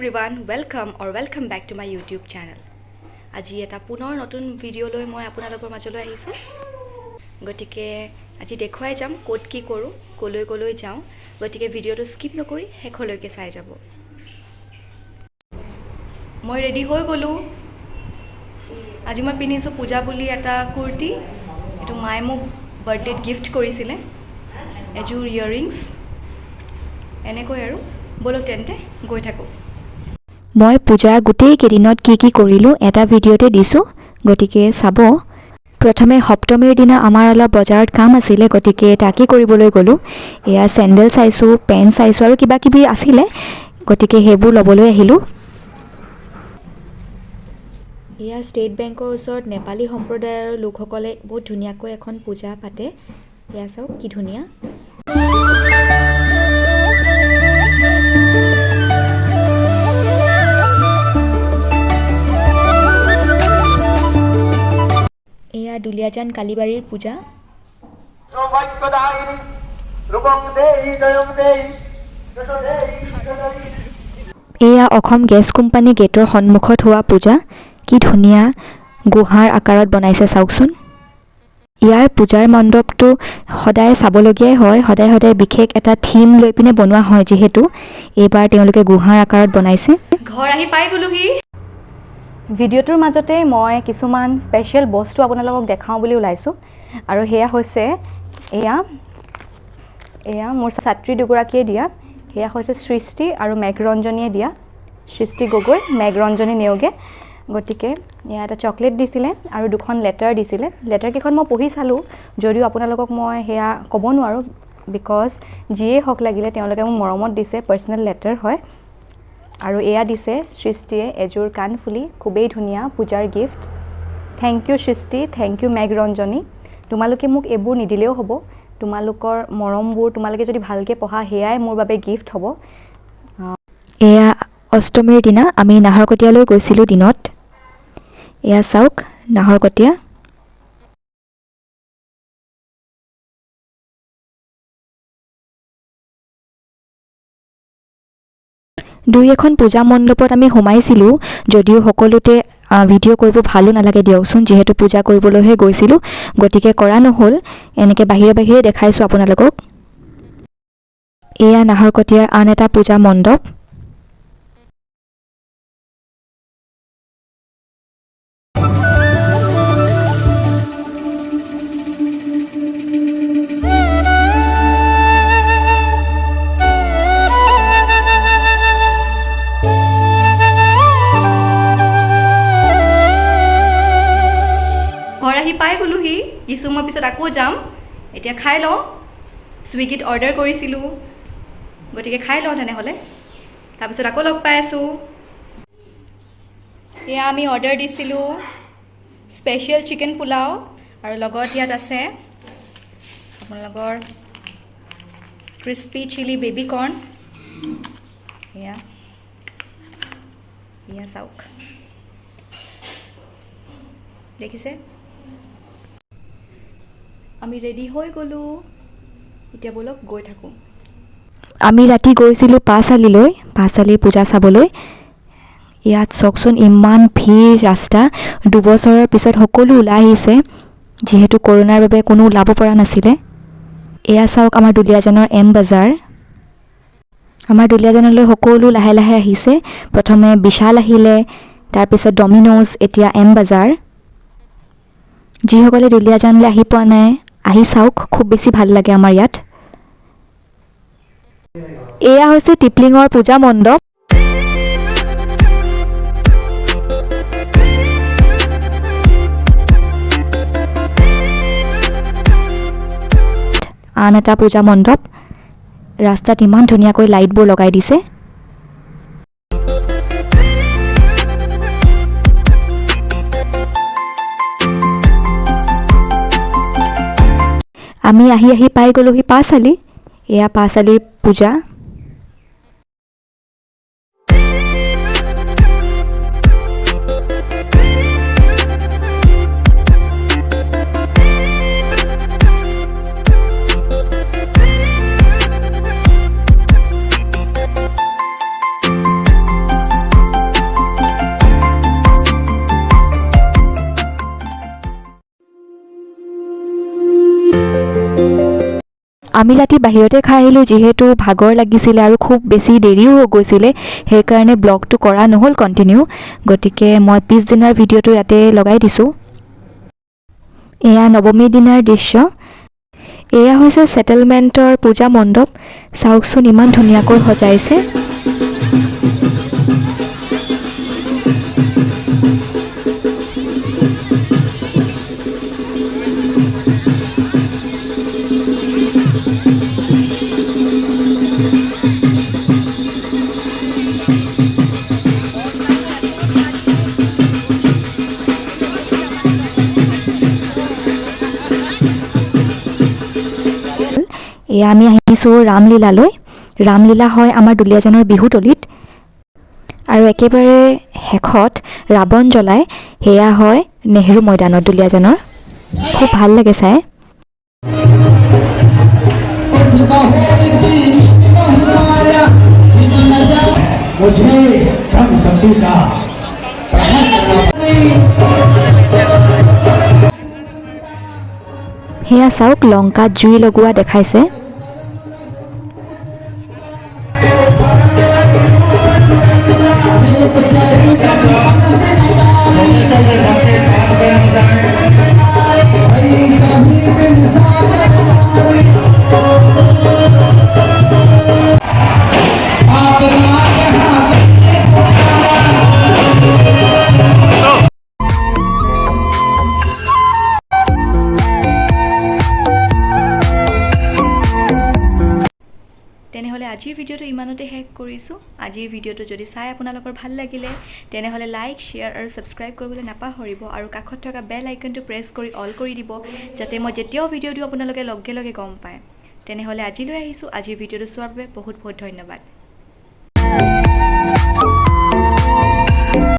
Everyone, welcome or welcome back to my YouTube channel. আজি এটা পুনৰ নতুন ভিডিঅ' লৈ মই আপোনালোকৰ মাজলৈ আহিছোঁ। গতিকে আজি দেখুৱাই যাম ক'ত কি কৰোঁ, ক'লৈ ক'লৈ যাওঁ। গতিকে ভিডিঅ'টো স্কিপ নকৰি শেষলৈকে চাই যাব। মই ৰেডি হৈ গ'লোঁ। আজি মই পিন্ধিছোঁ পূজা বুলি এটা কুৰ্তি। এইটো মায়ে মোক বাৰ্থডেত গিফ্ট কৰিছিলে। এযোৰ ইয়েৰিংছ, এনেকৈ। আৰু ব'লক তেন্তে গৈ থাকোঁ। মই পূজা গোটেই কেইদিনত কি কি কৰিলোঁ, এটা ভিডিঅ'তে দিছোঁ, গতিকে চাব। প্ৰথমে সপ্তমীৰ দিনা আমাৰ অলপ বজাৰত কাম আছিলে, গতিকে তাকে কৰিবলৈ গ'লোঁ। এয়া চেণ্ডেল চাইছোঁ, পেণ্ট চাইছোঁ আৰু কিবা কিবি আছিলে, গতিকে সেইবোৰ ল'বলৈ আহিলোঁ। এয়া ষ্টেট বেংকৰ ওচৰত নেপালী সম্প্ৰদায়ৰ লোকসকলে বহুত ধুনীয়াকৈ এখন পূজা পাতে। এয়া চাওক, কি ধুনীয়া! এয়া দুলীয়াজান কালীবাৰীৰ পূজা। সৌভাগ্যদায়িনী ৰূপং দেহি, জয়ং দেহি, যশো দেহি। এয়া অসম গেছ কোম্পানী গেটৰ সন্মুখত হোৱা পূজা। কি ধুনীয়া গুহাৰ আকাৰত বনাইছে, চাওকচোন। ইয়াৰ পূজাৰ মণ্ডপটো সদায় চাবলগীয়াই হয়। সদায় সদায় বিশেষ এটা থিম লৈ পিনে বনোৱা হয় যিহেতু, এইবাৰ তেওঁলোকে গুহাৰ আকাৰত বনাইছে। ঘৰ আহি পাই গ'লোহি। ভিডিঅ'টোৰ মাজতে মই কিছুমান স্পেচিয়েল বস্তু আপোনালোকক দেখাওঁ বুলি ওলাইছোঁ আৰু সেয়া হৈছে এয়া। এয়া মোৰ ছাত্ৰী দুগৰাকীয়ে দিয়া। সেয়া হৈছে সৃষ্টি আৰু মেঘৰঞ্জনীয়ে দিয়া, সৃষ্টি গগৈ, মেঘৰঞ্জনী নেওগে। গতিকে এয়া এটা চকলেট দিছিলে আৰু দুখন লেটাৰ দিছিলে। লেটাৰকেইখন মই পঢ়ি চালোঁ যদিও আপোনালোকক মই সেয়া ক'ব নোৱাৰোঁ, because যিয়েই হওক লাগিলে তেওঁলোকে মোক মৰমত দিছে, পাৰ্চনেল লেটাৰ হয়। আৰু এয়া দিছে সৃষ্টিয়ে এযোৰ কাণফুলি, খুবেই ধুনীয়া পূজাৰ গিফ্ট। Thank U সৃষ্টি, thank U মেঘৰঞ্জনী। তোমালোকে মোক এইবোৰ নিদিলেও হ'ব। তোমালোকৰ মৰমবোৰ, তোমালোকে যদি ভালকৈ পঢ়া, সেয়াই মোৰ বাবে গিফ্ট হ'ব। এয়া অষ্টমীৰ দিনা আমি নাহৰকটীয়ালৈ গৈছিলোঁ দিনত। এয়া চাওক নাহৰকটীয়া। দুই এখন পূজা মণ্ডপত আমি সোমাইছিলোঁ যদিও সকলোতে ভিডিঅ' কৰিব ভালো নালাগে দিয়কচোন, যিহেতু পূজা কৰিবলৈহে গৈছিলোঁ, গতিকে কৰা নহ'ল। এনেকৈ বাহিৰে বাহিৰে দেখাইছোঁ আপোনালোকক। এয়া নাহৰকটীয়াৰ আন এটা পূজা মণ্ডপ। ঘৰ আহি পাই গ'লোহি। কিছু সময় পিছত আকৌ যাম। এতিয়া খাই লওঁ। চুইগিত অৰ্ডাৰ কৰিছিলোঁ, গতিকে খাই লওঁ তেনেহ'লে। তাৰপিছত আকৌ লগ পাই আছোঁ। এয়া আমি অৰ্ডাৰ দিছিলোঁ স্পেচিয়েল চিকেন পোলাও আৰু লগত ইয়াত আছে আপোনালোকৰ ক্ৰিস্পি চিলি বেবী কৰ্ণ। এয়া এয়া চাওক, দেখিছে? আমি ৰেডি হৈ গ'লোঁ। এতিয়া ব'লক গৈ থাকোঁ। আমি ৰাতি গৈছিলোঁ পাঁচআলিলৈ, পাঁচআলিৰ পূজা চাবলৈ। ইয়াত চাওকচোন, ইমান ভিৰ ৰাস্তা। 2 বছৰৰ পিছত সকলো ওলাই আহিছে, যিহেতু কৰোণাৰ বাবে কোনো ওলাব পৰা নাছিলে। এয়া চাওক আমাৰ দুলীয়াজানৰ এম বজাৰ। আমাৰ দুলীয়াজানলৈ সকলো লাহে লাহে আহিছে। প্ৰথমে বিশাল আহিলে, তাৰপিছত ডমিন'জ, এতিয়া এম বজাৰ। যিসকলে দুলীয়াজানলৈ আহি পোৱা নাই, আহি চাওক, খুব বেছি ভাল লাগে আমাৰ ইয়াত। এয়া হৈছে টিপলিঙৰ পূজা মণ্ডপ। আন এটা পূজা মণ্ডপ। ৰাস্তাত ইমান ধুনীয়াকৈ লাইটবোৰ লগাই দিছে। আমি আহি আহি পাই গ'লোহি পাঁচআলি। এয়া পাঁচআলিৰ পূজা। আমি ৰাতি বাহিৰতে খাই আহিলোঁ, যিহেতু ভাগৰ লাগিছিলে আৰু খুব বেছি দেৰিও হৈ গৈছিলে, সেইকাৰণে ব্লগটো কৰা নহ'ল কণ্টিনিউ। গতিকে মই পিছদিনাৰ ভিডিঅ'টো ইয়াতে লগাই দিছোঁ। এয়া নৱমীৰ দিনাৰ দৃশ্য। এয়া হৈছে ছেটেলমেণ্টৰ পূজা মণ্ডপ। চাওকচোন, ইমান ধুনীয়াকৈ সজাইছে। এয়া আমি আহিছোঁ ৰামলীলালৈ। ৰামলীলা হয় আমাৰ দুলীয়াজানৰ বিহুতলিত আৰু একেবাৰে শেষত ৰাৱণ জ্বলাই, সেয়া হয় নেহেৰু ময়দানত দুলীয়াজানৰ। খুব ভাল লাগে চাই। मुझे ब्रह्म शक्ति का সেয়া চাওক, লংকাত জুই লগোৱা দেখাইছে। তেনেহ'লে আজিৰ ভিডিঅ'টো ইমানতে শেষ কৰিছোঁ। আজিৰ ভিডিঅ'টো যদি চাই আপোনালোকৰ ভাল লাগিলে, তেনেহ'লে লাইক, শ্বেয়াৰ আৰু ছাবস্ক্ৰাইব কৰিবলৈ নাপাহৰিব আৰু কাষত থকা বেল আইকনটো প্ৰেছ কৰি অল কৰি দিব, যাতে মই যেতিয়াও ভিডিঅ' দিওঁ আপোনালোকে লগে লগে গম পায়। তেনেহ'লে আজিলৈ আহিছোঁ। আজিৰ ভিডিঅ'টো চোৱাৰ বাবে বহুত বহুত ধন্যবাদ।